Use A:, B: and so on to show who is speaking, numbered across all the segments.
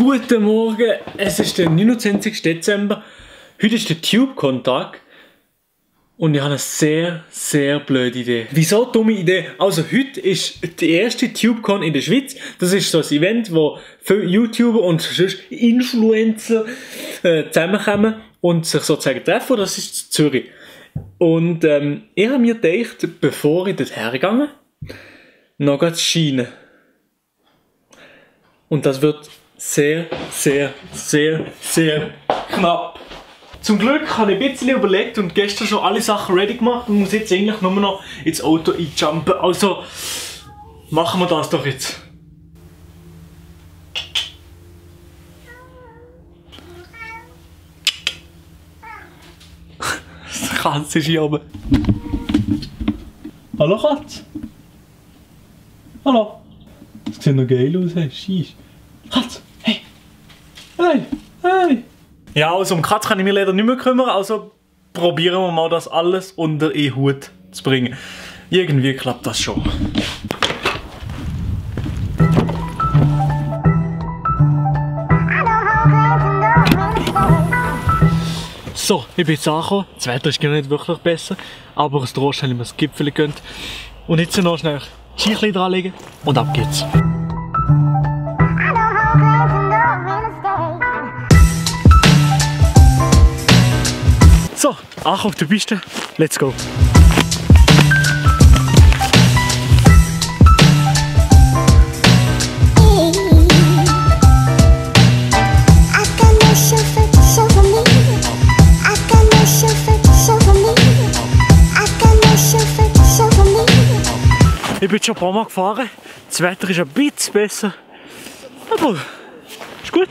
A: Guten Morgen, es ist der 29. Dezember. Heute ist der TubeCon-Tag. Und ich habe eine sehr, sehr blöde Idee. Wieso dumme Idee? Also heute ist die erste TubeCon in der Schweiz. Das ist so ein Event, wo viele YouTuber und sonst Influencer zusammenkommen und sich sozusagen treffen. Das ist in Zürich. Und ich habe mir gedacht, bevor ich dort hergegangen, noch zu scheinen. Und das wird sehr, sehr, sehr, sehr knapp. Zum Glück habe ich ein bisschen überlegt und gestern schon alle Sachen ready gemacht und muss jetzt eigentlich nur noch ins Auto einjumpen. Also machen wir das doch jetzt. Das Katze ist hier oben. Hallo Katze. Hallo. Das sieht noch geil aus, hey. Scheiss. Katze, hey. Hey, hey. Ja, also um Katze kann ich mich leider nicht mehr kümmern, also probieren wir mal das alles unter einen Hut zu bringen. Irgendwie klappt das schon. So, ich bin jetzt angekommen. Das Wetter ist gar nicht wirklich besser, aber aus Trost habe ich mir das Gipfel gegönnt. Und jetzt noch schnell die Ski dranlegen und ab geht's. So, auch auf der Piste. Let's go! Ich bin schon ein paar Mal gefahren. Das Wetter ist ein bisschen besser. Aber ist gut.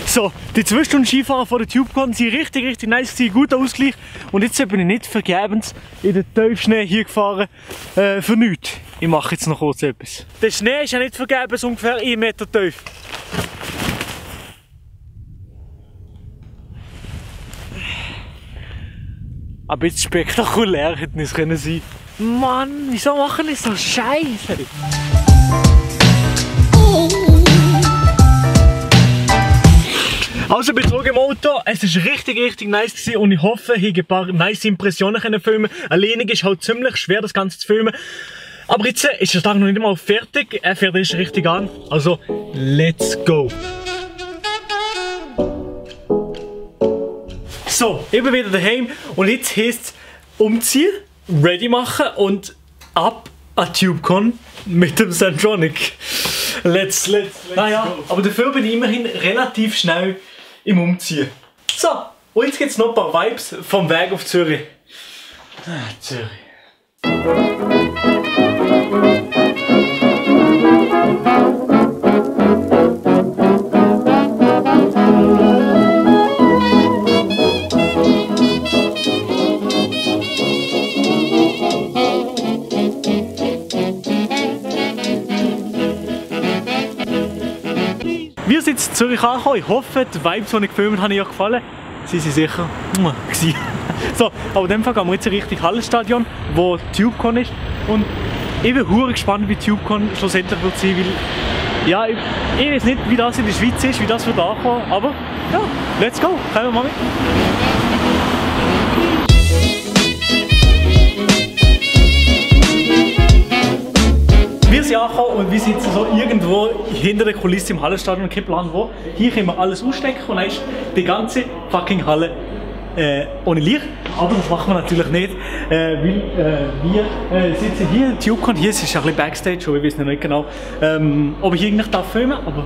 A: So, die 2 Stunden Skifahren vor der TubeCon sind richtig nice gewesen, guter Ausgleich. Und jetzt bin ich nicht vergebens in den Tiefschnee hier gefahren, für nichts. Ich mache jetzt noch kurz etwas. Der Schnee ist ja nicht vergebens ungefähr 1 Meter tief. Aber jetzt spektakulär hätte es können sein. Mann, wieso machen die so Scheiße? Also bin zurück im Auto, es war richtig nice gewesen und ich hoffe, ich habe ein paar nice Impressionen können filmen. Alleinig ist halt ziemlich schwer, das Ganze zu filmen. Aber jetzt ist der Tag noch nicht mal fertig, er fährt erst richtig an. Also, let's go! So, ich bin wieder daheim und jetzt heisst es umziehen, ready machen und ab an TubeCon mit dem Centronic. Let's naja, go. Aber dafür bin ich immerhin relativ schnell im Umziehen. So, und jetzt gibt es noch ein paar Vibes vom Weg auf Zürich. Zürich. Wir sind in Zürich angekommen. Ich hoffe, die Vibes, die ich gefilmt habe, haben euch gefallen. Sie sind sicher gewesen. So, aber in dem Fall gehen wir jetzt in Richtung Hallenstadion, wo TubeCon ist. Und ich bin hure gespannt, wie TubeCon schlussendlich wird sein, weil ja, ich weiß nicht, wie das in der Schweiz ist, wie das wird ankommen, aber ja, let's go, kommen wir mal mit. Wir sind angekommen und wir sitzen so irgendwo hinter der Kulisse im Hallenstadion und kein Plan wo. Hier können wir alles ausstecken und dann ist die ganze fucking Halle ohne Licht. Aber das machen wir natürlich nicht, weil wir sitzen hier in TubeCon. Hier ist es ein bisschen Backstage, ich weiß nicht genau, ob ich eigentlich filmen darf, aber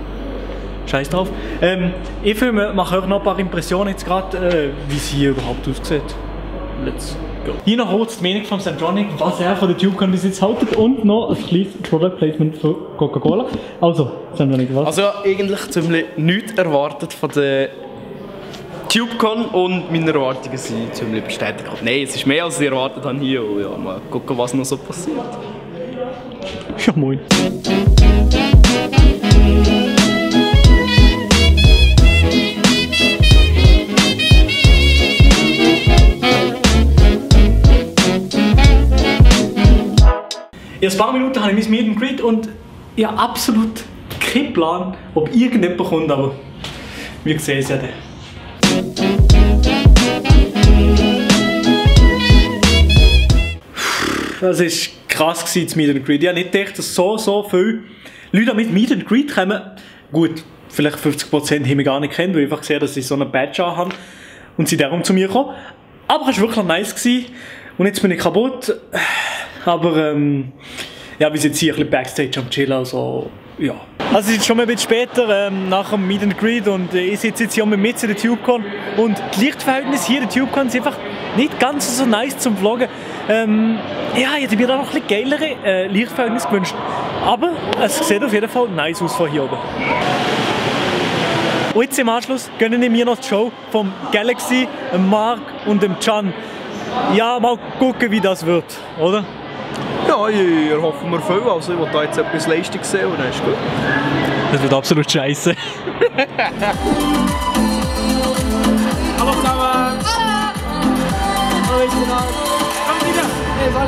A: scheiß drauf. Ich mache euch noch ein paar Impressionen jetzt gerade, wie es hier überhaupt aussieht. Let's go. Hier noch kurz die Meinung von Centronic, was er von der TubeCon bis jetzt haltet und noch ein kleines Product Placement für Coca-Cola. Also, Centronic, was?
B: Also eigentlich ziemlich nichts erwartet von der TubeCon und meine Erwartungen sind ziemlich bestätigt. Nein, es ist mehr als ich erwartet habe hier und ja, mal gucken, was noch so passiert.
A: Ja, moin. ein paar Minuten habe ich mein Meet and Greet und ich habe absolut keinen Plan, ob irgendjemand kommt, aber wir sehen es ja dann. Das war krass, das Meet and Greet. Ich habe nicht gedacht, dass so viele Leute mit Meet and Greet kommen. Gut, vielleicht 50% haben mich gar nicht kennt, weil ich einfach gesehen habe, dass ich so einen Badge habe und sie darum zu mir kommen. Aber es war wirklich nice gewesen. Und jetzt bin ich kaputt. Aber ja, wir sind jetzt hier ein bisschen Backstage am Chillen, also ja. Also es ist schon mal ein bisschen später, nach dem Meet and Greet, und ich sitze jetzt hier mit in der TubeCon und die Lichtverhältnisse hier in der TubeCon sind einfach nicht ganz so nice zum Vloggen. Ja, ich hätte mir da noch ein bisschen geilere Lichtverhältnisse gewünscht. Aber es sieht auf jeden Fall nice aus von hier oben. Und jetzt im Anschluss gönnen wir mir noch die Show vom Galaxy, dem Mark und dem Can. Ja, mal gucken, wie das wird, oder?
B: Ja, ich erhoffe mir viel. Also ich will da jetzt etwas Leistung sehen und dann ist gut.
A: Das wird absolut scheiße.
C: Hallo zusammen! Hallo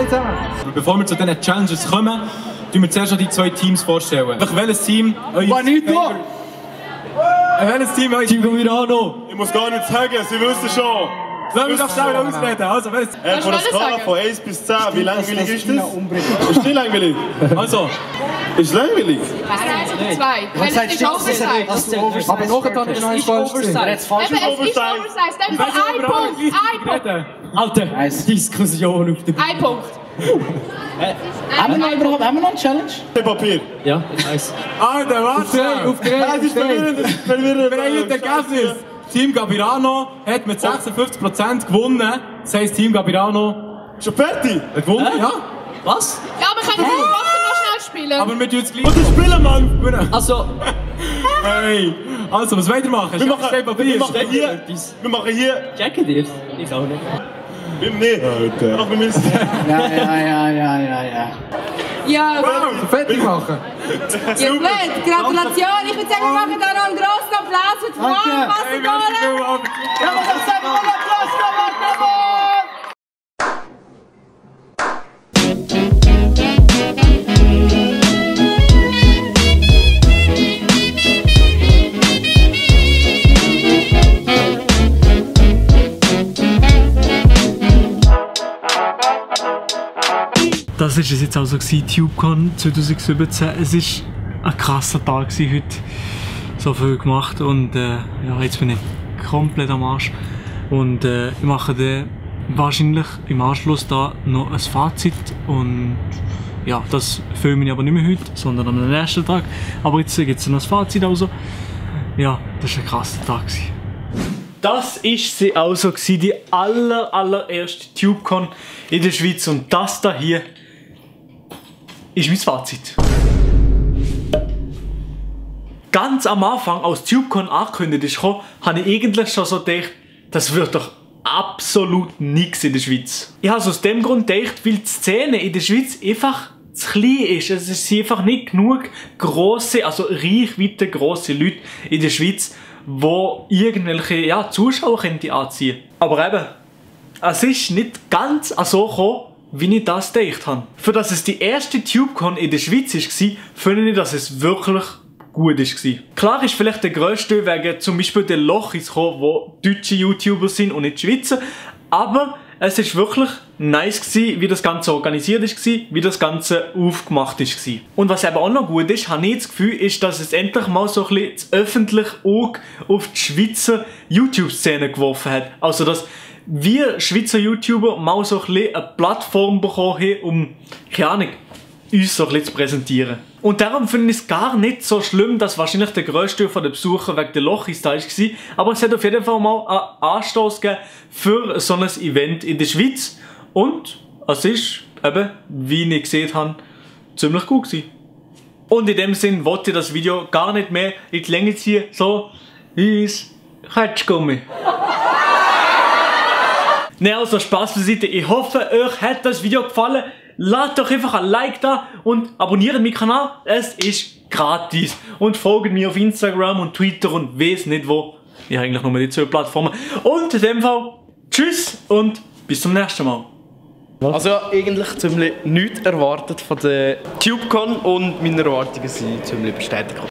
C: zusammen! Bevor wir zu diesen Challenges kommen, tun wir zuerst noch die zwei Teams vorstellen. Welches Team welches Team euch Team Gabirano?
D: Ich muss gar nicht sagen, Sie wissen schon.
C: Sollen wir doch schnell ausreden? Also,
D: von der Skala von 1 bis 10, wie langweilig ist das? Ist nicht langweilig?
C: Also,
D: ist langweilig?
E: 1 oder 2. Welches ist Oversize?
C: aber nachher ist noch ein falsches.
E: Es ist Oversize. Dann ein Punkt. Ein Punkt.
C: Alter, Diskussion auf der Bühne.
E: Ein Punkt.
F: Haben wir noch eine Challenge?
D: Papier.
C: Ja, ich weiß. Alter, warte! Auf drei,
D: Das ist verwirrend.
C: Wir haben jetzt Ergebnis. Team Gabirano hat mit 56% gewonnen. Das heisst, Team Gabirano
D: Schon fertig?
C: hat gewonnen, ja? Was?
E: Ja, wir können die Woche noch schnell spielen.
C: Aber wir tun es gleich.
D: Und das Spielen, Mann!
C: Also. Hey! Also, was wollt ihr machen?
D: Wir machen hier...
C: Checken dir? Ich auch nicht.
D: Wir nicht. Ach, wir müssen...
F: Ja.
E: Ja,
C: Fertig machen!
E: ja blöd. Gratulation. Ich würde sagen, wir machen da noch einen grossen Applaus für die Wassergale.
F: Ja, aber das sagen wir mal Applaus, komm!
A: Das war es jetzt also TubeCon 2017. Es war ein krasser Tag heute. So viel gemacht und ja, jetzt bin ich komplett am Arsch. Und ich mache dann wahrscheinlich im Anschluss da noch ein Fazit. Und ja, das filme ich aber nicht mehr heute, sondern am nächsten Tag. Aber jetzt gibt es noch ein Fazit also. Ja, das war ein krasser Tag. Das war sie also, die allererste TubeCon in der Schweiz. Und das da hier ist mein Fazit. Ganz am Anfang, als TubeCon angekündigt ist, habe ich eigentlich schon so gedacht, das wird doch absolut nichts in der Schweiz. Ich habe es aus dem Grund gedacht, weil die Szene in der Schweiz einfach zu klein ist. Es sind einfach nicht genug grosse, also reichweite grosse Leute in der Schweiz, die irgendwelche Zuschauer anziehen können. Aber eben, es ist nicht ganz so gekommen, wie ich das gedacht habe. Für dass es die erste TubeCon in der Schweiz war, finde ich, dass es wirklich gut war. Klar ist vielleicht der grösste wegen zum Beispiel der Lochis gekommen, wo deutsche YouTuber sind und nicht Schweizer, aber es ist wirklich nice gewesen, wie das Ganze organisiert ist, wie das Ganze aufgemacht ist. Und was eben auch noch gut ist, habe ich das Gefühl, ist, dass es endlich mal so ein bisschen das öffentliche Auge auf die Schweizer YouTube-Szene geworfen hat. Also, dass wir Schweizer YouTuber mal so ein bisschen eine Plattform bekommen haben, um, keine Ahnung, uns so ein bisschen zu präsentieren. Und darum finde ich es gar nicht so schlimm, dass wahrscheinlich der grösste von den Besuchern wegen der Lochis da war. Aber es hat auf jeden Fall mal einen Anstoß gegeben für so ein Event in der Schweiz. Und es ist eben, wie ich gesehen habe, ziemlich gut gewesen. Und in dem Sinn wollte ich das Video gar nicht mehr in die Länge ziehen. So, ins Katschgummi. Ne, also Spaß beiseite. Ich hoffe, euch hat das Video gefallen. Lasst doch einfach ein Like da und abonniert meinen Kanal. Es ist gratis. Und folgt mir auf Instagram und Twitter und weiss nicht wo. Ich habe eigentlich nur die zwei Plattformen. Und in dem Fall, tschüss und bis zum nächsten Mal.
B: Also ja, eigentlich ziemlich nichts erwartet von der TubeCon und meine Erwartungen sind ziemlich bestätigt.